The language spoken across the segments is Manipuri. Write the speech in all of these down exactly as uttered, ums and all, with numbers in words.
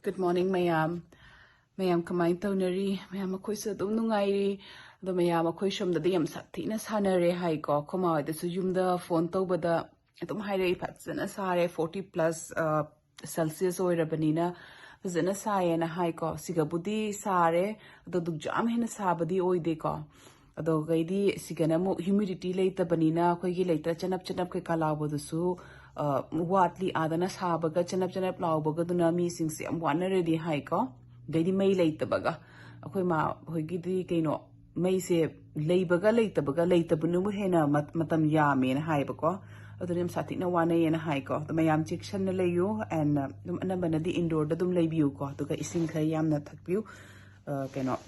Good morning, ꯃꯌꯥꯝ꯫ ꯃꯌꯥꯝ ꯀꯃꯥꯏꯅ ꯇꯧꯅꯔꯤ? ꯃꯌꯥꯝ, ꯑꯩꯈꯣꯏꯁꯨ ꯑꯗꯨꯝ ꯅꯨꯡꯉꯥꯏꯔꯤ꯫ ꯑꯗꯣ ꯃꯌꯥꯝ, ꯑꯩꯈꯣꯏ ꯁꯣꯝꯗꯗꯤ ꯌꯥꯝ ꯁꯥꯊꯤꯅ ꯁꯥꯟꯅꯔꯦ ꯍꯥꯏꯀꯣ꯫ ꯑꯩꯈꯣꯏ ꯃꯥ ꯍꯣꯏꯗꯁꯨ ꯌꯨꯝꯗ ꯐꯣꯟ ꯇꯧꯕꯗ ꯑꯗꯨꯝ ꯍꯥꯏꯔꯛꯏ, "ꯐꯖꯅ ꯁꯥꯔꯦ, forty plus Celsius ꯑꯣꯏꯔꯕꯅꯤꯅ ꯐꯖꯅ ꯁꯥꯏꯌꯦꯅ" ꯍꯥꯏꯀꯣ꯫ ꯁꯤꯒꯕꯨꯗꯤ ꯁꯥꯔꯦ, ꯑꯗꯣ ꯑꯗꯨꯛ ꯌꯥꯝ ꯍꯦꯟꯅ ꯁꯥꯕꯗꯤ ꯑꯣꯏꯗꯦꯀꯣ꯫ ꯑꯗꯨꯒꯩꯗꯤ ꯁꯤꯒꯅ ꯑꯃꯨꯛ humidity ꯂꯩꯇꯕꯅꯤꯅ ꯑꯩꯈꯣꯏꯒꯤ ꯂꯩꯇ꯭ꯔ ꯆꯅꯞ ꯆꯅꯞ ꯀꯩꯀꯥ ꯂꯥꯎꯕꯗꯨꯁꯨ, ꯑ, ꯋꯥꯠꯂꯤ꯫ ꯑꯥꯗꯅ ꯁꯥꯕꯒ ꯆꯅꯞ ꯆꯅꯞ ꯂꯥꯎꯕꯒꯗꯨꯅ ꯃꯤꯁꯤꯡꯁꯦ ꯌꯥꯝ ꯋꯥꯅꯔꯦꯗꯤ ꯍꯥꯏꯀꯣ꯫ ꯑꯗꯩꯗꯤ ꯃꯩ ꯂꯩꯇꯕꯒ, ꯑꯩꯈꯣꯏ ꯃꯥ ꯍꯣꯏꯒꯤꯗꯤ ꯀꯩꯅꯣ, ꯃꯩꯁꯦ ꯂꯩꯕꯒ ꯂꯩꯇꯕꯒ, ꯂꯩꯇꯕꯅꯕꯨ ꯍꯦꯟꯅ ꯃꯠ-, ꯃꯇꯝ ꯌꯥꯝꯃꯦꯅ ꯍꯥꯏꯌꯦꯕꯀꯣ꯫ ꯑꯗꯨꯅ ꯌꯥꯝ ꯁꯥꯊꯤꯅ ꯋꯥꯅꯩꯌꯦꯅ ꯍꯥꯏꯀꯣ꯫ ꯑꯗꯣ ꯃꯌꯥꯝ ꯆꯦꯛꯁꯟꯅ ꯂꯩꯌꯨ, and, ꯑ, ꯑꯗꯨꯝ ꯑꯅꯝꯕꯅꯗꯤ indoor ꯗ ꯑꯗꯨꯝ ꯂꯩꯕꯤꯌꯨꯀꯣ꯫ ꯑꯗꯨꯒ ꯏꯁꯤꯡ ꯈꯔ ꯌꯥꯝꯅ ꯊꯛꯄꯤꯌꯨ꯫ ꯑ, ꯀꯩꯅꯣ,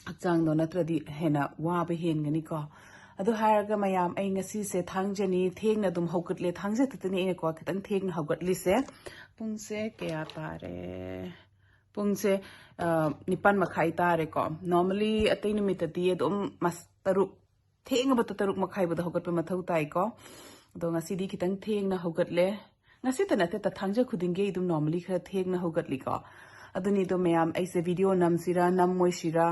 ꯍꯛꯆꯥꯡꯗꯣ ꯅꯠꯇ꯭ꯔꯗꯤ ꯍꯦꯟꯅ ꯋꯥꯕ ꯍꯦꯟꯒꯅꯤꯀꯣ꯫ ꯑꯗꯨ ꯍꯥꯏꯔꯒ ꯃꯌꯥꯝ, ꯑꯩ ꯉꯁꯤꯁꯦ ꯊꯥꯡꯖꯅꯤ, ꯊꯦꯡꯅ ꯑꯗꯨꯝ ꯍꯧꯒꯠꯂꯦ꯫ ꯊꯥꯡꯖ ꯈꯛꯇꯅꯤ ꯑꯩꯅꯀꯣ ꯈꯤꯇꯪ ꯊꯦꯡꯅ ꯍꯧꯒꯠꯂꯤꯁꯦ꯫ ꯄꯨꯡꯁꯦ ꯀꯌꯥ ꯇꯥꯔꯦ? ꯄꯨꯡꯁꯦ, ꯑ, ꯅꯤꯄꯥꯟ ꯃꯈꯥꯏ ꯇꯥꯔꯦꯀꯣ꯫ Normally ꯑꯇꯩ ꯅꯨꯃꯤꯠꯇꯗꯤ ꯑꯗꯨꯝ ꯃꯁ-, ꯇꯔꯨꯛ, ꯊꯦꯡꯉꯕꯗ ꯇꯔꯨꯛ ꯃꯈꯥꯏꯕꯨꯗ ꯍꯧꯒꯠꯄ ꯃꯊꯧ ꯇꯥꯏꯀꯣ꯫ ꯑꯗꯣ ꯉꯁꯤꯗꯤ ꯈꯤꯇꯪ ꯊꯦꯡꯅ ꯍꯧꯒꯠꯂꯦ꯫ ꯉꯁꯤꯇ ꯅꯠꯇꯦ, ꯊꯥꯡꯖ ꯈꯨꯗꯤꯡꯒꯤ ꯑꯩ ꯑꯗꯨꯝ normally ꯈꯔ ꯊꯦꯡꯅ ꯍꯧꯒꯠꯂꯤꯀꯣ꯫ ꯑꯗꯨꯅꯤꯗꯣ ꯃꯌꯥꯝ, ꯑꯩꯁꯦ video ꯅꯝꯁꯤꯔꯥ ꯅꯝꯃꯣꯏꯁꯤꯔꯥ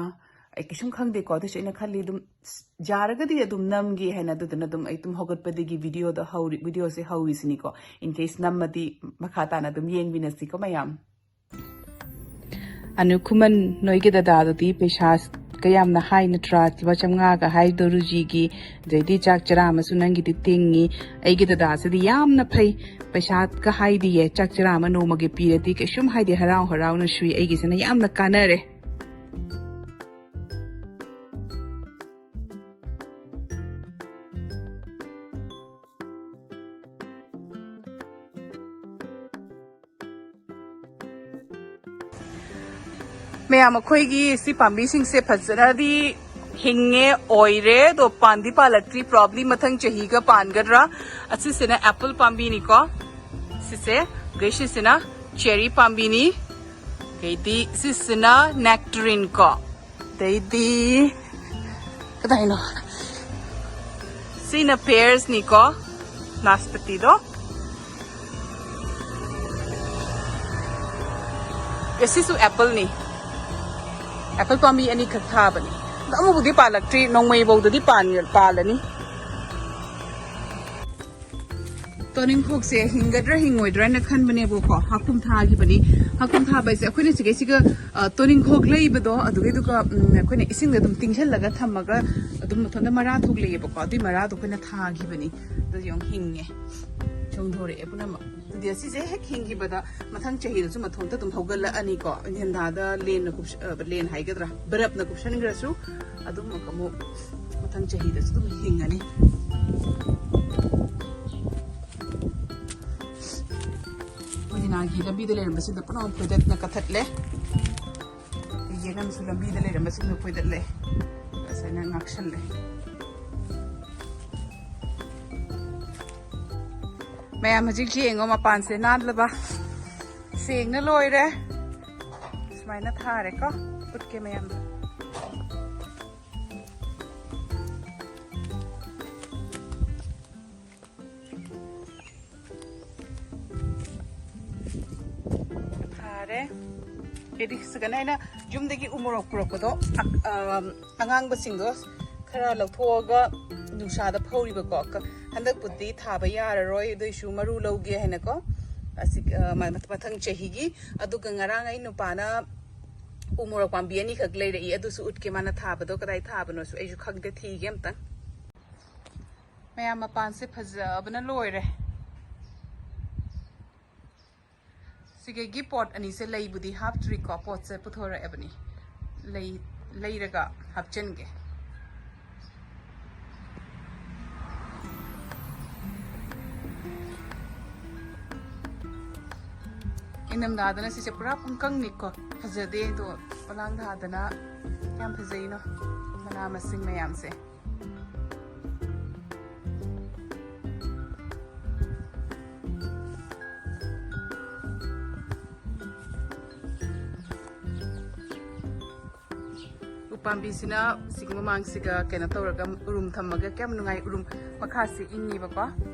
ꯑꯩ ꯀꯩꯁꯨꯝ ꯈꯪꯗꯦꯀꯣ꯫ ꯑꯗꯨꯁꯨ ꯑꯩꯅ ꯈꯜꯂꯤ ꯑꯗꯨꯝ, ꯁ-, ꯌꯥꯔꯒꯗꯤ ꯑꯗꯨꯝ ꯅꯝꯒꯦ ꯍꯥꯏꯅ꯫ ꯑꯗꯨꯗꯨꯅ ꯑꯗꯨꯝ ꯑꯩ ꯑꯗꯨꯝ ꯍꯧꯒꯠꯄꯗꯒꯤ video ꯗꯣ ꯍꯧꯔꯤ, video ꯁꯦ ꯍꯧꯔꯤꯁꯤꯅꯤꯀꯣ꯫ In case ꯅꯝꯃꯗꯤ ꯃꯈꯥ ꯇꯥꯅ ꯑꯗꯨꯝ ꯌꯦꯡꯃꯤꯟꯅꯁꯤꯀꯣ ꯃꯌꯥꯝ꯫ ꯑꯅꯨ ꯈꯨꯃꯟ, ꯅꯣꯏꯒꯤ ꯗꯗꯥꯗꯨꯗꯤ ꯄꯩꯁꯥ ꯀꯌꯥꯝꯅ ꯍꯥꯏ ꯅꯠꯇ꯭ꯔꯥ? ꯂꯨꯄꯥ ꯆꯥꯝꯃꯉꯥꯒ ꯍꯥꯏꯗꯣ ꯔꯨꯖꯤꯒꯤ, ꯑꯗꯩꯗꯤ ꯆꯥꯛ ꯆꯔꯥ ꯑꯃꯁꯨ ꯅꯪꯒꯤꯗꯤ ꯇꯤꯡꯉꯤ꯫ ꯑꯩꯒꯤ ꯗꯗꯥꯁꯤꯗꯤ ꯌꯥꯝꯅ ꯐꯩ, ꯄꯩꯁꯥꯒ ꯍꯥꯏꯗꯤꯌꯦ, ꯆꯥꯛ ꯆꯔꯥ ꯑꯃ ꯅꯣꯡꯃꯒꯤ ꯄꯤꯔꯗꯤ ꯀꯩꯁꯨꯝ ꯍꯥꯏꯗꯤ, ꯍꯔꯥꯎ ꯍꯔꯥꯎꯅ ꯁꯨꯏ꯫ ꯑꯩꯒꯤꯁꯤꯅ ꯌꯥꯝꯅ ꯀꯥꯟꯅꯔꯦ꯫ ꯃꯌꯥꯝ, ꯑꯩꯈꯣꯏꯒꯤ ꯁꯤ ꯄꯥꯝꯕꯤꯁꯤꯡꯁꯦ ꯐꯖꯅꯗꯤ ꯍꯤꯡꯉꯦ, ꯑꯣꯏꯔꯦ, ꯑꯗꯣ ꯄꯥꯟꯗꯤ ꯄꯥꯜꯂꯛꯇ꯭ꯔꯤ, probably ꯃꯊꯪ ꯆꯍꯤꯒ ꯄꯥꯟꯒꯗ꯭ꯔꯥ꯫ ꯑꯁꯤꯁꯤꯅ apple ꯄꯥꯝꯕꯤꯅꯤꯀꯣ, ꯁꯤꯁꯦ, ꯑꯗꯩ ꯁꯤꯁꯤꯅ cherry ꯄꯥꯝꯕꯤꯅꯤ, ꯑꯗꯩꯗꯤ ꯁꯤꯁꯤꯅ nectarine ꯀꯣ, ꯑꯗꯩꯗꯤ ꯀꯗꯥꯏꯅꯣ? ꯁꯤꯅ pears ꯅꯤꯀꯣ, ꯅꯥꯁꯄꯇꯤꯗꯣ꯫ ꯑꯦ, ꯁꯤꯁꯨ appleꯅꯤ꯫ Apple ꯄꯥꯝꯕꯤ ꯑꯅꯤꯈꯛ ꯊꯥꯕꯅꯤ꯫ ꯑꯗꯣ ꯑꯃꯕꯨꯗꯤ ꯄꯥꯜꯂꯛꯇ꯭ꯔꯤ, ꯅꯣꯡꯃꯩ ꯐꯥꯎꯗꯗꯤ ꯄꯥꯟ-, ꯄꯥꯜꯂꯅꯤ꯫ ꯇꯣꯅꯤꯡꯈꯣꯛꯁꯦ ꯍꯤꯡꯒꯗ꯭ꯔꯥ ꯍꯤꯡꯉꯣꯏꯗ꯭ꯔꯥ ꯍꯥꯏꯅ ꯈꯟꯕꯅꯦꯕꯀꯣ, ꯍꯥꯀꯨꯝ ꯊꯥꯈꯤꯕꯅꯤ꯫ ꯍꯥꯀꯨꯝ ꯊꯥꯕ ꯍꯥꯏꯁꯦ ꯑꯩꯈꯣꯏꯅ ꯁꯤꯒꯩꯁꯤꯒ, ꯑ, ꯇꯣꯅꯤꯡꯈꯣꯛ ꯂꯩꯕꯗꯣ, ꯑꯗꯨꯒꯤꯗꯨꯒ, ꯎꯝ, ꯑꯩꯈꯣꯏꯅ ꯏꯁꯤꯡꯗ ꯑꯗꯨꯝ ꯇꯤꯡꯁꯤꯜꯂꯒ ꯊꯝꯃꯒ ꯑꯗꯨꯝ ꯃꯊꯟꯇ ꯃꯔꯥ ꯊꯣꯛꯂꯛꯑꯦꯕꯀꯣ, ꯑꯗꯨꯏ ꯃꯔꯥꯗꯣ ꯑꯩꯈꯣꯏꯅ ꯊꯥꯈꯤꯕꯅꯤ꯫ ꯑꯗꯨ ꯌꯦꯡꯉꯨ, ꯍꯤꯡꯉꯦ, ꯆꯣꯡꯊꯣꯔꯛꯑꯦ ꯄꯨꯝꯅꯃꯛ꯫ ꯑꯗꯨꯗꯤ ꯑꯁꯤꯁꯦ ꯍꯦꯛ ꯍꯤꯡꯈꯤꯕꯗ ꯃꯊꯪ ꯆꯍꯤꯗꯁꯨ ꯃꯊꯟꯇ ꯑꯗꯨꯝ ꯍꯧꯒꯠꯂꯛꯑꯅꯤꯀꯣ, ꯏꯪꯊꯝꯊꯥꯗ ꯂꯦꯟꯅ ꯀꯨꯞꯁ-, ꯑ, ꯂꯦꯟ ꯍꯥꯏꯒꯗ꯭ꯔꯥ, ꯕꯔꯞꯅ ꯀꯨꯞꯁꯟꯈ꯭ꯔꯁꯨ ꯑꯗꯨꯝ ꯑꯃꯨꯛ ꯃꯊꯪ ꯆꯍꯤꯗꯁꯨ ꯑꯗꯨꯝ ꯍꯤꯡꯉꯅꯤ꯫ ꯄꯨꯗꯤꯅꯥꯒꯤ ꯂꯝꯕꯤꯗ ꯂꯩꯔꯝꯕꯁꯤꯡꯗꯣ ꯄꯨꯝꯅꯃꯛ ꯐꯣꯏꯗꯠꯅ ꯀꯛꯊꯠꯂꯦ꯫ ꯌꯦꯅꯝꯁꯨ ꯂꯝꯕꯤꯗ ꯂꯩꯔꯝꯕꯁꯤꯡꯗꯣ ꯐꯣꯏꯗꯠꯂꯦ꯫ ꯑꯁ, ꯑꯩꯅ ꯉꯥꯛꯁꯜꯂꯦ꯫ ꯃꯌꯥꯝ ꯍꯧꯖꯤꯛ ꯌꯦꯡꯉꯣ, ꯃꯄꯥꯟꯁꯦ ꯅꯥꯜꯂꯕ꯫ ꯁꯦꯡꯅ ꯂꯣꯏꯔꯦ꯫ ꯁꯨꯃꯥꯏꯅ ꯊꯥꯔꯦꯀꯣ꯫ ꯎꯠꯀꯦ ꯃꯌꯥꯝꯗ꯫ ꯐꯔꯦ꯫ ꯑꯦꯗꯤ ꯁꯤꯒꯅ ꯑꯩꯅ ꯌꯨꯝꯗꯒꯤ ꯎꯃꯣꯔꯣꯛ ꯄꯨꯔꯛꯄꯗꯣ, ꯑ-, ꯑ, ꯑꯉꯥꯡꯕꯁꯤꯡꯗꯣ ꯈꯔ ꯂꯧꯊꯣꯛꯑꯒ ꯅꯨꯡꯁꯥꯗ ꯐꯧꯔꯤꯕꯀꯣ꯫ ꯀ-, ꯍꯟꯗꯛꯄꯨꯗꯤ ꯊꯥꯕ ꯌꯥꯔꯔꯣꯏ, ꯑꯗꯨꯏꯁꯨ ꯃꯔꯨ ꯂꯧꯒꯦ ꯍꯥꯏꯅꯀꯣ꯫ ꯑꯁꯤ, ꯑ, ꯃ-, ꯃꯊꯪ ꯆꯍꯤꯒꯤ꯫ ꯑꯗꯨꯒ ꯉꯔꯥꯡ ꯑꯩ ꯅꯨꯄꯥꯅ ꯎꯃꯣꯔꯣꯛ ꯄꯥꯝꯕꯤ ꯑꯅꯤꯈꯛ ꯂꯩꯔꯛꯏ, ꯑꯗꯨꯁꯨ ꯎꯠꯀꯦ ꯃꯥꯅ ꯊꯥꯕꯗꯣ ꯀꯗꯥꯏ ꯊꯥꯕꯅꯣꯁꯨ ꯑꯩꯁꯨ ꯈꯪꯗꯦ, ꯊꯤꯒꯦ ꯑꯝꯇꯪ꯫ ꯃꯌꯥꯝ, ꯃꯄꯥꯟꯁꯦ ꯐꯖꯕꯅ ꯂꯣꯏꯔꯦ꯫ ꯁꯤꯒꯒꯤ ꯄꯣꯠ ꯑꯅꯤꯁꯦ ꯂꯩꯕꯨꯗꯤ ꯍꯥꯞꯇ꯭ꯔꯤꯀꯣ, ꯄꯣꯠꯁꯦ ꯄꯨꯊꯣꯔꯛꯑꯕꯅꯤ꯫ ꯂꯩ, ꯂꯩꯔꯒ ꯍꯥꯞꯆꯤꯟꯒꯦ꯫ ꯏꯪꯊꯝꯊꯥꯗꯅ ꯁꯤꯁꯦ ꯄꯨꯔꯥ ꯄꯨꯡꯀꯪꯅꯤꯀꯣ, ꯐꯖꯗꯦ꯫ ꯑꯗꯣ ꯄꯣꯂꯥꯡ ꯊꯥꯗꯅ ꯌꯥꯝ ꯐꯖꯩꯅꯣ, ꯃꯅꯥ ꯃꯁꯤꯡ ꯃꯌꯥꯝꯁꯦ꯫ ꯎꯄꯥꯝꯕꯤꯁꯤꯅ ꯁꯤꯒꯤ ꯃꯃꯥꯡꯁꯤꯒ ꯀꯩꯅꯣ ꯇꯧꯔꯒ ꯎꯔꯨꯝ ꯊꯝꯃꯒ ꯀꯌꯥꯝ ꯅꯨꯡꯉꯥꯏ꯫ ꯎꯔꯨꯝ ꯃꯈꯥꯁꯤ ꯏꯪꯉꯤꯕꯀꯣ,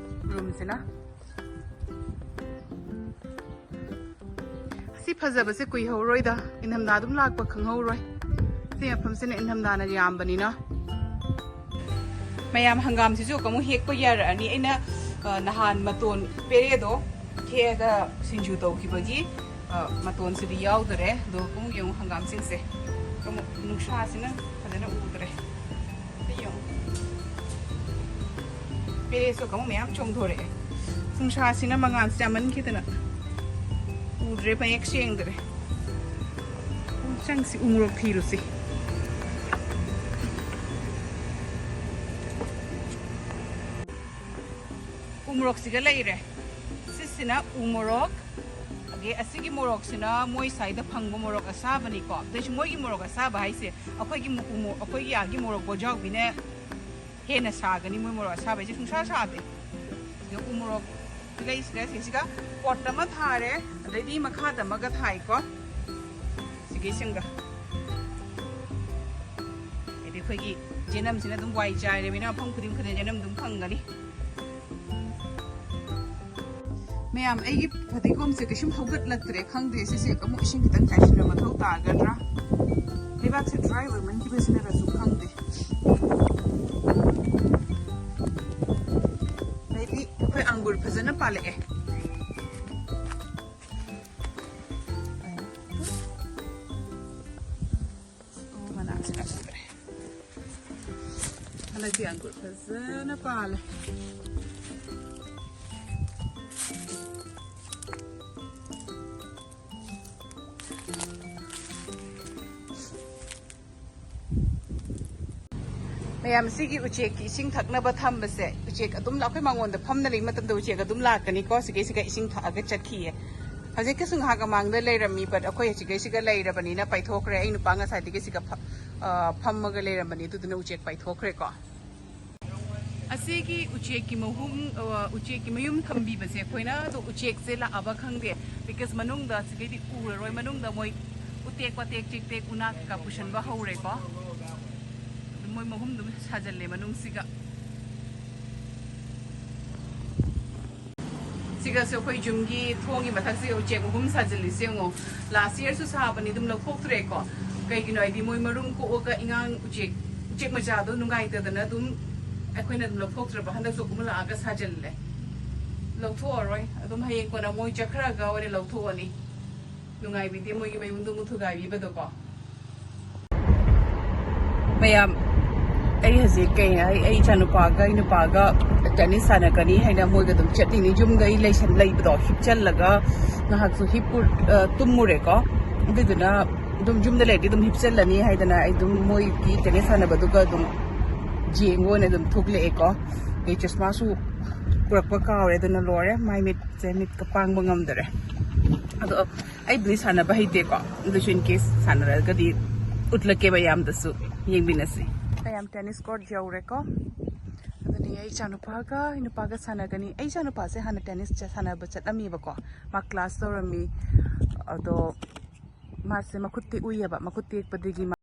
ꯎꯔꯨꯝꯁꯤꯅ꯫ ꯁꯤ ꯐꯖꯕꯁꯦ ꯀꯨꯏꯍꯧꯔꯣꯏꯗ, ꯏꯪꯊꯝꯊꯥ ꯑꯗꯨꯝ ꯂꯥꯛꯄ ꯈꯪꯍꯧꯔꯣꯏ꯫ ꯁꯤ ꯃꯐꯝꯁꯤꯅ ꯏꯪꯊꯝꯊꯥꯅ ꯌꯥꯝꯕꯅꯤꯅ꯫ ꯃꯌꯥꯝ, ꯍꯪꯒꯥꯝꯁꯤꯁꯨ ꯑꯃꯨꯛ ꯍꯦꯛꯄ ꯌꯥꯔꯛꯑꯅꯤ꯫ ꯑꯩꯅ, ꯑ, ꯅꯍꯥꯟ ꯃꯇꯣꯟ ꯄꯦꯔꯦꯗꯣ ꯍꯦꯛꯑꯒ ꯁꯤꯡꯖꯨ ꯇꯧꯈꯤꯕꯒꯤ, ꯑ, ꯃꯇꯣꯟꯁꯤꯗꯤ ꯌꯥꯎꯗꯔꯦ꯫ ꯑꯗꯣ ꯑꯃꯨꯛ ꯌꯦꯡꯉꯨ ꯍꯪꯒꯥꯝꯁꯤꯡꯁꯦ꯫ ꯑꯃꯨꯛ ꯅꯨꯡꯁꯥꯁꯤꯅ ꯐꯖꯅ ꯎꯗ꯭ꯔꯦ꯫ ꯁꯤ ꯌꯦꯡꯉꯨ꯫ ꯄꯦꯔꯦꯁꯨ ꯀꯃꯨꯛ ꯃꯌꯥꯝ ꯆꯣꯡꯊꯣꯔꯛꯑꯦ꯫ ꯅꯨꯡꯁꯥꯁꯤꯅ ꯃꯉꯥꯜꯁꯦ ꯌꯥꯝꯃꯟꯈꯤꯗꯅ ꯎꯗ꯭ꯔꯦ, ꯃꯌꯦꯛ ꯁꯦꯡꯗ꯭ꯔꯦ꯫ ꯆꯪꯁꯤ, ꯎꯃꯣꯔꯣꯛ ꯊꯤꯔꯨꯁꯤ꯫ ꯎꯃꯣꯔꯣꯛꯁꯤꯒ ꯂꯩꯔꯦ꯫ ꯁꯤꯁꯤꯅ ꯎꯃꯣꯔꯣꯛ꯫ ꯑꯗꯩ ꯑꯁꯤꯒꯤ ꯃꯣꯔꯣꯛꯁꯤꯅ ꯃꯣꯏ ꯁ꯭ꯋꯥꯏꯗ ꯐꯪꯕ ꯃꯣꯔꯣꯛ ꯑꯁꯥꯕꯅꯤꯀꯣ꯫ ꯑꯗꯨꯏꯁꯨ ꯃꯣꯏꯒꯤ ꯃꯣꯔꯣꯛ ꯑꯁꯥꯕ ꯍꯥꯏꯁꯦ ꯑꯩꯈꯣꯏꯒꯤ ꯃꯨ-, ꯎꯃꯣ-, ꯑꯩꯈꯣꯏꯒꯤ ꯑꯥꯒꯤ ꯃꯣꯔꯣꯛ ꯕꯣꯖꯥꯎꯕꯤꯅ ꯍꯦꯟꯅ ꯁꯥꯒꯅꯤ꯫ ꯃꯣꯏ ꯃꯣꯔꯣꯛ ꯑꯁꯥꯕ ꯍꯥꯏꯁꯦ ꯁꯨꯡꯁꯥ ꯁꯥꯗꯦ꯫ ꯑꯗꯣ ꯎꯃꯣꯔꯣꯛ ꯂꯩꯁꯤꯗ ꯁꯤꯁꯤꯒ ꯄꯣꯠ ꯑꯃ ꯊꯥꯔꯦ, ꯑꯗꯩꯗꯤ ꯃꯈꯥꯗ ꯑꯃꯒ ꯊꯥꯏꯀꯣ꯫ ꯁꯤꯒꯤꯁꯤꯡꯒ꯫ ꯍꯥꯏꯗꯤ ꯑꯩꯈꯣꯏꯒꯤ ꯖꯦꯅꯝꯁꯤꯅ ꯑꯗꯨꯝ ꯋꯥꯏ ꯆꯥꯏꯔꯕꯅꯤꯅ ꯃꯐꯝ ꯈꯨꯗꯤꯡ ꯈꯨꯗꯤꯡ ꯖꯦꯅꯝ ꯑꯗꯨꯝ ꯐꯪꯒꯅꯤ꯫ ꯃꯌꯥꯝ, ꯑꯩꯒꯤ ꯐꯗꯤꯒꯣꯝꯁꯦ ꯀꯩꯁꯨꯝ ꯍꯧꯒꯠꯂꯛꯇ꯭ꯔꯦ꯫ ꯈꯪꯗꯦ, ꯁꯤꯁꯦ ꯑꯃꯨꯛ ꯏꯁꯤꯡ ꯈꯤꯇꯪ ꯆꯥꯏꯁꯤꯟꯕ ꯃꯊꯧ ꯇꯥꯒꯗ꯭ꯔꯥ? ꯂꯩꯕꯥꯛꯁꯦ ꯗ꯭ꯔꯥꯏ ꯑꯣꯏꯃꯟꯈꯤꯕꯁꯤꯅꯔꯁꯨ ꯈꯪꯗꯦ꯫ ꯑꯗꯩꯗꯤ ꯑꯩꯈꯣꯏ ꯑꯪꯒꯨꯔ ꯐꯖꯅ ꯄꯥꯜꯂꯛꯑꯦ꯫ ꯑꯣ, ꯃꯅꯥꯁꯦ ꯀꯛꯊꯠꯈ꯭ꯔꯦ꯫ ꯍꯟꯗꯛꯇꯤ ꯑꯪꯒꯨꯔ ꯐꯖꯅ ꯄꯥꯜꯂꯦ꯫ ꯃꯌꯥꯝ, ꯁꯤꯒꯤ ꯎꯆꯦꯛꯀꯤ ꯏꯁꯤꯡ ꯊꯛꯅꯕ ꯊꯝꯕꯁꯦ, ꯎꯆꯦꯛ ꯑꯗꯨꯝ ꯂꯥ-, ꯑꯩꯈꯣꯏ ꯃꯉꯣꯟꯗ ꯐꯝꯅ ꯂꯩꯕ ꯃꯇꯝꯗ ꯎꯆꯦꯛ ꯑꯗꯨꯝ ꯂꯥꯛꯀꯅꯤꯀꯣ꯫ ꯁꯤꯒꯩꯁꯤꯒ ꯏꯁꯤꯡ ꯊꯛꯑꯒ ꯆꯠꯈꯤꯌꯦ꯫ ꯍꯧꯖꯤꯛꯀꯤꯁꯨ ꯉꯥꯏꯍꯥꯛ ꯃꯃꯥꯡꯗ ꯂꯩꯔꯝꯃꯤ, but ꯑꯩꯈꯣꯏ ꯍꯧꯖꯤꯛꯀꯩꯁꯤꯒ ꯂꯩꯔꯕꯅꯤꯅ ꯄꯥꯏꯊꯣꯛꯈ꯭ꯔꯦ꯫ ꯑꯩ ꯅꯨꯄꯥ ꯉꯁꯥꯏꯗꯒꯤ ꯁꯤꯒ ꯐ-, ꯑ, ꯐꯝꯃꯒ ꯂꯩꯔꯝꯕꯅꯤ, ꯑꯗꯨꯗꯨꯅ ꯎꯆꯦꯛ ꯄꯥꯏꯊꯣꯛꯈ꯭ꯔꯦꯀꯣ꯫ ꯑꯁꯤꯒꯤ ꯎꯆꯦꯛꯀꯤ ꯃꯍꯨꯝ, ꯑ, ꯎꯆꯦꯛꯀꯤ ꯃꯌꯨꯝ ꯊꯝꯕꯤꯕꯁꯦ ꯑꯩꯈꯣꯏꯅ, ꯑꯗꯣ ꯎꯆꯦꯛꯁꯦ ꯂꯥꯛꯑꯕ ꯈꯪꯗꯦ, because ꯃꯅꯨꯡꯗ ꯁꯤꯒꯩꯗꯤ ꯎꯔꯔꯣꯏ, ꯃꯅꯨꯡꯗ ꯃꯣꯏ ꯎꯇꯦꯛ ꯋꯥꯇꯦꯛ ꯆꯦꯛꯇꯦꯛ ꯎꯅꯥ ꯀꯩꯀꯥ ꯄꯨꯁꯟꯕ ꯍꯧꯔꯦꯀꯣ꯫ ꯑꯗꯨ ꯃꯣꯏ ꯃꯍꯨꯝꯗꯨꯝ ꯁꯥꯖꯜꯂꯦ ꯃꯅꯨꯡꯁꯤꯒ꯫ ꯁꯤꯒꯁꯨ ꯑꯩꯈꯣꯏ ꯌꯨꯝꯒꯤ ꯊꯣꯡꯒꯤ ꯃꯊꯛꯁꯤꯒ ꯎꯆꯦꯛ ꯑꯍꯨꯝ ꯁꯥꯖꯤꯜꯂꯤꯁꯦ ꯌꯦꯡꯉꯣ꯫ Last yearꯁꯨ ꯁꯥꯕꯅꯤ, ꯑꯗꯨꯝ ꯂꯧꯊꯣꯛꯇ꯭ꯔꯦꯀꯣ꯫ ꯀꯩꯒꯤꯅꯣ ꯍꯥꯏꯗꯤ ꯃꯣꯏ ꯃꯔꯨꯝ ꯀꯣꯛꯑꯒ ꯏꯉꯥꯡ ꯎꯆꯦꯛ, ꯎꯆꯦꯛ ꯃꯆꯥꯗꯣ ꯅꯨꯡꯉꯥꯏꯇꯗꯅ ꯑꯗꯨꯝ ꯑꯩꯈꯣꯏꯅ ꯑꯗꯨꯝ ꯂꯧꯊꯣꯛꯇ꯭ꯔꯕ꯫ ꯍꯟꯗꯛꯁꯨ ꯑꯃꯨꯛ ꯂꯥꯛꯑꯒ ꯁꯥꯖꯤꯜꯂꯦ꯫ ꯂꯧꯊꯣꯛꯑꯔꯣꯏ, ꯑꯗꯨꯝ ꯍꯌꯦꯡ ꯀꯣꯟꯅ ꯃꯣꯏ ꯆꯠꯈ꯭ꯔꯒ ꯑꯣꯏꯅ ꯂꯧꯊꯣꯛꯑꯅꯤ꯫ ꯅꯨꯡꯉꯥꯏꯕꯤꯗꯦ ꯃꯣꯏꯒꯤ ꯃꯌꯨꯝꯗꯣ ꯑꯃꯨꯛ ꯊꯨꯒꯥꯏꯕꯤꯕꯗꯣꯀꯣ꯫ ꯃꯌꯥꯝ, ꯑꯩ ꯍꯧꯖꯤꯛ ꯀꯩ ꯍꯥꯏ, ꯑꯩ ꯏꯆꯥꯅꯨꯄꯥꯒ ꯑꯩ ꯅꯨꯄꯥꯒ ꯇꯦꯅꯤꯁ ꯁꯥꯟꯅꯒꯅꯤ ꯍꯥꯏꯅ ꯃꯣꯏꯒ ꯑꯗꯨꯝ ꯆꯠꯂꯤꯅꯤ꯫ ꯌꯨꯝꯗ ꯑꯩ ꯂꯩꯁꯟ-, ꯂꯩꯕꯗꯣ ꯍꯤꯞꯆꯜꯂꯒ ꯉꯥꯏꯍꯥꯛꯁꯨ ꯍꯤꯞꯄꯨ-, ꯑ, ꯇꯨꯝꯃꯨꯔꯦꯀꯣ꯫ ꯑꯗꯨꯗꯨꯅ ꯑꯗꯨꯝ ꯌꯨꯝꯗ ꯂꯩꯔꯗꯤ ꯑꯗꯨꯝ ꯍꯤꯞꯆꯜꯂꯅꯤ ꯍꯥꯏꯗꯅ ꯑꯩ ꯑꯗꯨꯝ ꯃꯣꯏꯒꯤ ꯇꯦꯅꯤꯁ ꯁꯥꯟꯅꯕꯗꯨꯒ ꯑꯗꯨꯝ ꯌꯦꯡꯉꯣꯅ ꯑꯗꯨꯝ ꯊꯣꯛꯂꯛꯑꯦꯀꯣ꯫ ꯑꯩ ꯆꯁꯃꯥꯁꯨ ꯄꯨꯔꯛꯄ ꯀꯥꯎꯔꯦ, ꯑꯗꯨꯅ ꯂꯣꯏꯔꯦ, ꯃꯥꯏ ꯃꯤꯠꯁꯦ, ꯃꯤꯠꯀ ꯄꯥꯡꯕ ꯉꯝꯗꯔꯦ꯫ ꯑꯗꯣ ꯑꯩꯕꯨꯗꯤ ꯁꯥꯟꯅꯕ ꯍꯩꯇꯦꯀꯣ, ꯑꯗꯨꯁꯨ in case ꯁꯥꯟꯅꯔꯒꯗꯤ ꯎꯠꯂꯛꯀꯦ ꯃꯌꯥꯝꯗꯁꯨ, ꯌꯦꯡꯃꯤꯟꯅꯁꯤ꯫ ꯃꯌꯥꯝ ꯇꯦꯅꯤꯁ ꯀꯣꯔꯠ ꯌꯧꯔꯦꯀꯣ꯫ ꯑꯗꯨꯅꯤ ꯑꯩ ꯏꯆꯥꯅꯨꯄꯥꯒ, ꯑꯩ ꯅꯨꯄꯥꯒ ꯁꯥꯟꯅꯒꯅꯤ꯫ ꯑꯩ ꯏꯆꯥꯅꯨꯄꯥꯁꯦ ꯍꯥꯟꯅ ꯇꯦꯅꯤꯁ ꯁꯥꯟꯅꯕ ꯆꯠꯂꯝꯃꯤꯕꯀꯣ, ꯃꯥ ꯀ꯭ꯂꯥꯁ ꯇꯧꯔꯝꯃꯤ꯫ ꯑꯗꯣ ꯃꯥꯁꯦ ꯃꯈꯨꯠ ꯇꯦꯛꯎꯏꯌꯦꯕ, ꯃꯈꯨꯠ ꯇꯦꯛꯄꯗꯒꯤ ꯃꯥ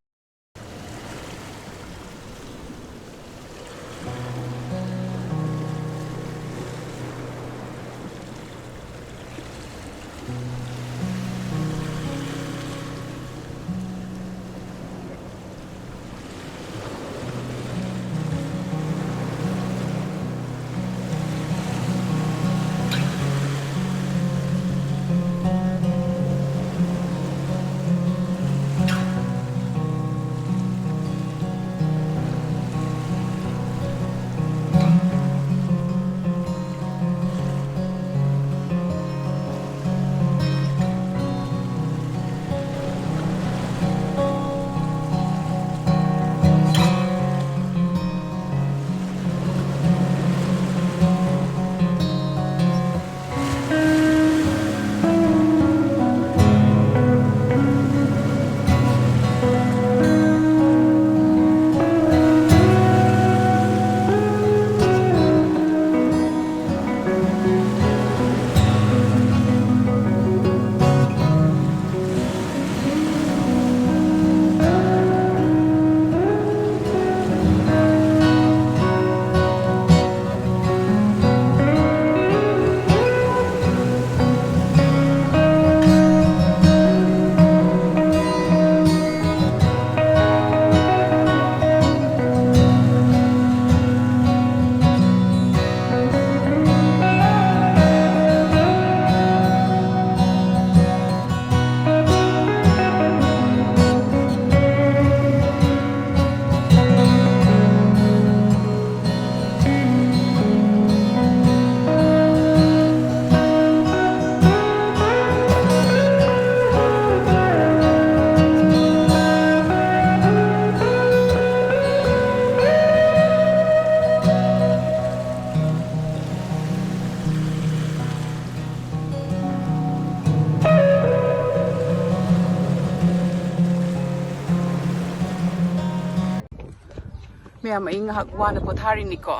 ꯌꯥꯝ ꯑꯩ ꯉꯥꯏꯍꯥꯛ ꯋꯥꯅ ꯄꯣꯊꯥꯔꯤꯅꯤꯀꯣ꯫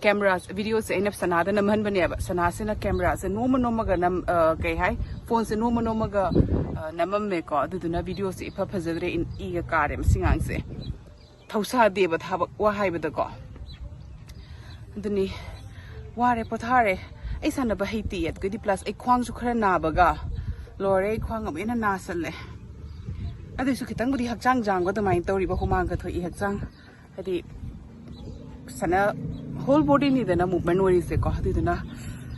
ꯀꯦꯃꯦꯔꯥ, ꯚꯤꯗꯤꯑꯣꯁꯦ ꯑꯩꯅ ꯁꯅꯥꯗ ꯅꯝꯍꯟꯕꯅꯦꯕ꯫ ꯁꯅꯥꯁꯤꯅ ꯀꯦꯃꯦꯔꯥꯁꯦ ꯅꯣꯝꯃ ꯅꯣꯝꯃꯒ ꯅꯝ ꯑ, ꯀꯩ ꯍꯥꯏ, ꯐꯣꯟꯁꯦ ꯅꯣꯝꯃ ꯅꯣꯝꯃꯒ ꯑ, ꯅꯝꯃꯝꯃꯦꯀꯣ꯫ ꯑꯗꯨꯗꯨꯅ ꯚꯤꯗꯤꯑꯣꯁꯦ ꯏꯐ ꯐꯖꯗ꯭ꯔꯦ, ꯏ- ꯏꯒ ꯀꯥꯔꯦ ꯃꯁꯤ ꯉꯥꯡꯁꯦ꯫ ꯊꯧꯁꯥꯗꯦꯕ ꯊꯕꯛ ꯋꯥ ꯍꯥꯏꯕꯗꯀꯣ꯫ ꯑꯗꯨꯅꯤ, ꯋꯥꯔꯦ, ꯄꯣꯊꯥꯔꯦ꯫ ꯑꯩ ꯁꯥꯟꯅꯕ ꯍꯩꯇꯦ, ꯑꯗꯨꯒꯗꯤ ꯄ꯭ꯂꯁ ꯑꯩ ꯈ꯭ꯋꯥꯡꯁꯨ ꯈꯔ ꯅꯥꯕꯒ ꯂꯣꯏꯔꯦ꯫ ꯑꯩ ꯈ꯭ꯋꯥꯡ ꯑꯃꯨꯛ ꯍꯦꯟꯅ ꯅꯥꯁꯜꯂꯦ꯫ ꯑꯗꯨꯏꯁꯨ ꯈꯤꯇꯪꯕꯨꯗꯤ ꯍꯛꯆꯥꯡ ꯌꯥꯡꯕ ꯑꯗꯨꯃꯥꯏꯅ ꯇꯧꯔꯤꯕ, ꯍꯨꯃꯥꯡꯒ ꯊꯣꯛꯏ ꯍꯛꯆꯥꯡ꯫ ꯍꯥꯏꯗꯤ ꯁꯥꯟꯅ ꯍꯣꯜ ꯕꯣꯗꯤꯅꯤꯗꯅ ꯃꯨꯚꯃꯦꯟ ꯑꯣꯏꯔꯤꯁꯦꯀꯣ꯫ ꯑꯗꯨꯗꯨꯅ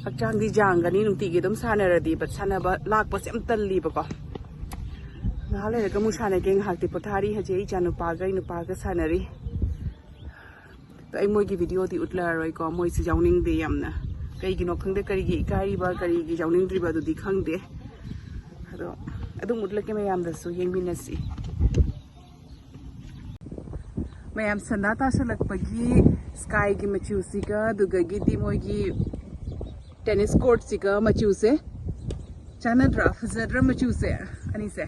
ꯍꯛꯆꯥꯡꯗꯤ ꯌꯥꯡꯒꯅꯤ ꯅꯨꯡꯇꯤꯒꯤ ꯑꯗꯨꯝ ꯁꯥꯟꯅꯔꯗꯤ, ꯕꯠ ꯁꯥꯟꯅꯕ ꯂꯥꯛꯄꯁꯦ ꯌꯥꯝ ꯇꯜꯂꯤꯕꯀꯣ꯫ ꯉꯥꯏꯍꯥꯛ ꯂꯩꯔꯒ ꯑꯃꯨꯛ ꯁꯥꯟꯅꯒꯦ꯫ ꯉꯥꯏꯍꯥꯛꯇꯤ ꯄꯣꯊꯥꯔꯤ꯫ ꯍꯧꯖꯤꯛ ꯑꯩ ꯏꯆꯥ ꯅꯨꯄꯥꯒ ꯑꯩ ꯅꯨꯄꯥꯒ ꯁꯥꯟꯅꯔꯤ꯫ ꯑꯗꯣ ꯑꯩ ꯃꯣꯏꯒꯤ ꯚꯤꯗꯤꯑꯣꯗꯤ ꯎꯠꯂꯔꯣꯏꯀꯣ, ꯃꯣꯏꯁꯨ ꯌꯥꯎꯅꯤꯡꯗꯦ ꯌꯥꯝꯅ꯫ ꯀꯩꯒꯤꯅꯣ ꯈꯪꯗꯦ, ꯀꯔꯤꯒꯤ ꯏꯀꯥꯏꯔꯤꯕ, ꯀꯔꯤꯒꯤ ꯌꯥꯎꯅꯤꯡꯗ꯭ꯔꯤꯕ ꯑꯗꯨꯗꯤ ꯈꯪꯗꯦ꯫ ꯑꯗꯣ ꯑꯗꯨꯝ ꯎꯠꯂꯛꯀꯦ, ꯃꯌꯥꯝꯗꯁꯨ ꯌꯦꯡꯃꯤꯟꯅꯁꯤ꯫ ꯃꯌꯥꯝ ꯁꯟꯗꯥ ꯇꯥꯁꯜꯂꯛꯄꯒꯤ ꯁ꯭ꯀꯥꯏꯒꯤ ꯃꯆꯨꯁꯤꯒ, ꯑꯗꯨꯗꯒꯤꯗꯤ ꯃꯣꯏꯒꯤ ꯇꯦꯅꯤꯁ ꯀꯣꯔꯠꯁꯤꯒ ꯃꯆꯨꯁꯦ ꯆꯥꯟꯅꯗ꯭ꯔꯥ? ꯐꯖꯗ꯭ꯔꯥ ꯃꯆꯨꯁꯦ ꯑꯅꯤꯁꯦ?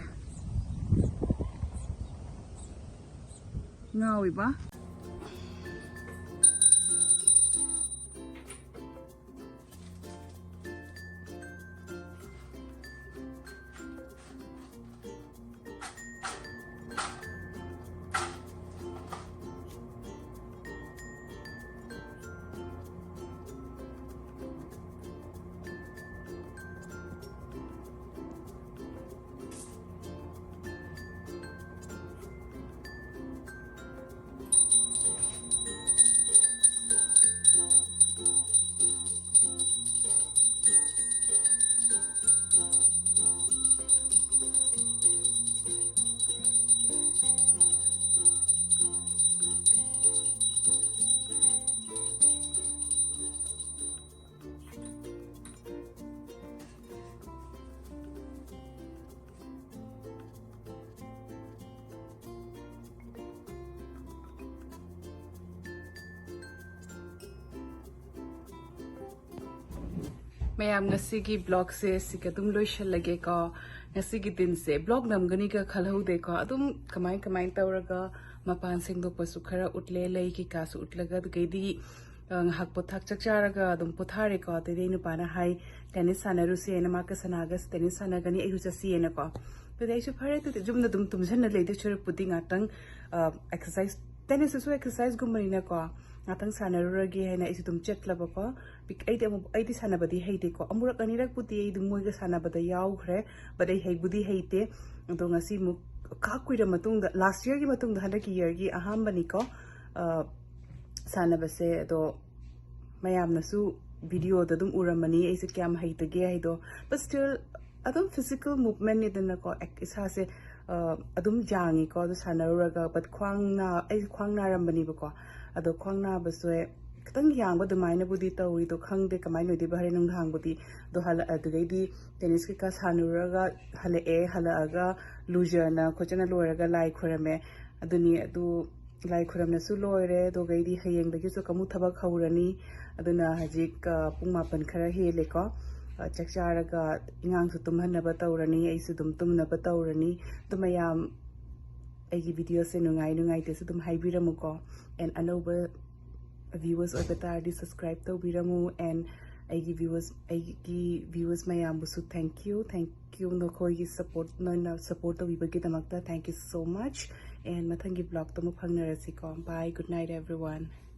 ꯉꯥꯎꯋꯤꯕ꯫ ꯃꯌꯥꯝ, ꯉꯁꯤꯒꯤ ꯕ꯭ꯂꯣꯒꯁꯦ ꯁꯤꯒ ꯑꯗꯨꯝ ꯂꯣꯏꯁꯤꯜꯂꯒꯦꯀꯣ꯫ ꯉꯁꯤꯒꯤ ꯗꯤꯟꯁꯦ ꯕ꯭ꯂꯣꯒ ꯅꯝꯒꯅꯤꯒ ꯈꯜꯍꯧꯗꯦꯀꯣ꯫ ꯑꯗꯨꯝ ꯀꯃꯥꯏ ꯀꯃꯥꯏ ꯇꯧꯔꯒ ꯃꯄꯥꯟ ꯁꯦꯡꯗꯣꯛꯄꯁꯨ ꯈꯔ ꯎꯠꯂꯦ, ꯂꯩ ꯀꯩꯀꯥꯁꯨ ꯎꯠꯂꯒ, ꯑꯗꯨꯗꯒꯤꯗꯤ ꯑ, ꯉꯥꯏꯍꯥꯛ ꯄꯣꯊꯥ ꯆꯥꯛ ꯆꯥꯔꯒ ꯑꯗꯨꯝ ꯄꯣꯊꯥꯔꯦꯀꯣ꯫ ꯑꯗꯩꯗꯤ ꯑꯩ ꯅꯨꯄꯥꯅ ꯍꯥꯏ, "ꯇꯦꯅꯤꯁ ꯁꯥꯟꯅꯔꯨꯁꯦꯅ, ꯃꯥꯒ ꯁꯅꯥꯒ ꯇꯦꯅꯤꯁ ꯁꯥꯟꯅꯒꯅꯤ, ꯑꯩꯁꯨ ꯆꯠꯁꯤꯌꯦꯅꯀꯣ"꯫ ꯑꯗꯨꯗꯤ ꯑꯩꯁꯨ, "ꯐꯔꯦ, ꯑꯗꯨꯗꯤ ꯌꯨꯝꯗ ꯑꯗꯨꯝ ꯇꯨꯝꯁꯟꯅ ꯂꯩꯗꯣꯏ ꯁꯔꯨꯛꯄꯨꯗꯤ ꯉꯥꯛꯇꯪ, ꯑ, ꯑꯦꯛꯁꯔꯁꯥꯏꯁ, ꯇꯦꯅꯤꯁꯇꯨꯁꯨ ꯑꯦꯛꯁꯔꯁꯥꯏꯁꯒꯨꯝꯕꯅꯤꯅꯀꯣ, ꯉꯥꯛꯇꯪ ꯁꯥꯟꯅꯔꯨꯔꯒꯦ" ꯍꯥꯏꯅ ꯑꯩꯁꯨ ꯑꯗꯨꯝ ꯆꯠꯂꯕꯀꯣ꯫ ꯄꯤꯛ-, ꯑꯩꯗꯤ ꯑꯃꯨꯛ, ꯑꯩꯗꯤ ꯁꯥꯟꯅꯕꯗꯤ ꯍꯩꯇꯦꯀꯣ꯫ ꯑꯃꯨꯔꯛ ꯑꯅꯤꯔꯛꯄꯨꯗꯤ ꯑꯩ ꯑꯗꯨꯝ ꯃꯣꯏꯒ ꯁꯥꯟꯅꯕꯗ ꯌꯥꯎꯈ꯭ꯔꯦ, but ꯑꯩ ꯍꯩꯕꯨꯗꯤ ꯍꯩꯇꯦ꯫ ꯑꯗꯣ ꯉꯁꯤ ꯑꯃꯨꯛ ꯈꯥ ꯀꯨꯏꯔ ꯃꯇꯨꯡꯗ, ꯂꯥꯁ ꯌꯔꯒꯤ ꯃꯇꯨꯡꯗ ꯍꯟꯗꯛꯀꯤ ꯌꯔꯒꯤ ꯑꯍꯥꯟꯕꯅꯤꯀꯣ, ꯑ, ꯁꯥꯟꯅꯕꯁꯦ꯫ ꯑꯗꯣ ꯃꯌꯥꯝꯅꯁꯨ ꯚꯤꯗꯤꯑꯣꯗ ꯑꯗꯨꯝ ꯎꯔꯝꯃꯅꯤ ꯑꯩꯁꯦ ꯀꯌꯥꯝ ꯍꯩꯇꯒꯦ ꯍꯥꯏꯗꯣ꯫ But still, ꯑꯗꯨꯝ ꯐꯤꯖꯤꯀꯦꯜ ꯃꯨꯞꯃꯦꯟꯅꯤꯗꯅꯀꯣ, ꯑꯦꯛ-, ꯏꯁꯥꯁꯦ, ꯑ, ꯑꯗꯨꯝ ꯌꯥꯡꯉꯤꯀꯣ꯫ ꯑꯗꯨ ꯁꯥꯟꯅꯔꯨꯔꯒ, but ꯈ꯭ꯋꯥꯡ ꯅꯥ-, ꯑꯩꯁꯦ ꯈ꯭ꯋꯥꯡ ꯅꯥꯔꯝꯕꯅꯤꯕꯀꯣ꯫ ꯑꯗꯣ ꯈ꯭ꯋꯥꯡ ꯅꯥꯕꯁꯦ ꯈꯤꯇꯪ ꯌꯥꯡꯕ ꯑꯗꯨꯃꯥꯏꯅꯕꯨꯗꯤ ꯇꯧꯏ꯫ ꯑꯗꯣ ꯈꯪꯗꯦ ꯀꯃꯥꯏꯅ ꯑꯣꯏꯗꯣꯏꯕ ꯍꯣꯔꯦꯟ ꯅꯨꯡꯗꯥꯡꯕꯨꯗꯤ꯫ ꯑꯗꯣ ꯍꯜꯂꯛ-, ꯑꯗꯨꯗꯩꯗꯤ ꯇꯦꯅꯤꯁ ꯀꯩꯀꯥ ꯁꯥꯟꯅꯔꯨꯔꯒ ꯍꯜꯂꯛꯑꯦ꯫ ꯍꯜꯂꯛꯑꯒ ꯂꯨꯖꯅ ꯈꯣꯠꯆꯅ ꯂꯣꯏꯔꯒ ꯂꯥꯏ ꯈꯣꯏꯔꯝꯃꯦ꯫ ꯑꯗꯨꯅꯤ, ꯑꯗꯨ ꯂꯥꯏ ꯈꯨꯔꯝꯅꯁꯨ ꯂꯣꯏꯔꯦ꯫ ꯑꯗꯨꯒꯩꯗꯤ ꯍꯌꯦꯡꯗꯒꯤꯁꯨ ꯑꯃꯨꯛ ꯊꯕꯛ ꯍꯧꯔꯅꯤ꯫ ꯑꯗꯨꯅ ꯍꯧꯖꯤꯛ, ꯑ, ꯄꯨꯡ ꯃꯥꯄꯟ ꯈꯔ ꯍꯦꯜꯂꯦꯀꯣ꯫ ꯑ, ꯆꯥꯛ ꯆꯥꯔꯒ ꯑꯉꯥꯡꯁꯨ ꯇꯨꯝꯍꯟꯅꯕ ꯇꯧꯔꯅꯤ, ꯑꯩꯁꯨ ꯑꯗꯨꯝ ꯇꯨꯝꯅꯕ ꯇꯧꯔꯅꯤ꯫ ꯑꯗꯨ ꯃꯌꯥꯝ ꯑꯩꯒꯤ ꯚꯤꯗꯤꯑꯣꯁꯦ ꯅꯨꯡꯉꯥꯏ ꯅꯨꯡꯉꯥꯏꯇꯦꯁꯨ ꯑꯗꯨꯝ ꯍꯥꯏꯕꯤꯔꯝꯃꯨꯀꯣ꯫ And ꯑꯅꯧꯕ viewers ꯑꯣꯏꯕ ꯇꯥꯔꯗꯤ subscribe ꯇꯧꯕꯤꯔꯝꯃꯨ꯫ And ꯑꯩꯒꯤ viewers, ꯑꯩꯒꯤ viewers ꯃꯌꯥꯝꯕꯨꯁꯨ thank you, thank you, ꯅꯈꯣꯏꯒꯤ support, ꯅꯣꯏꯅ support ꯇꯧꯕꯤꯕꯒꯤꯗꯃꯛꯇ thank you so much꯫ And ꯃꯊꯪꯒꯤ vlogꯇ ꯑꯃꯨꯛ ꯐꯪꯅꯔꯁꯤꯀꯣ꯫ Bye, good night everyone꯫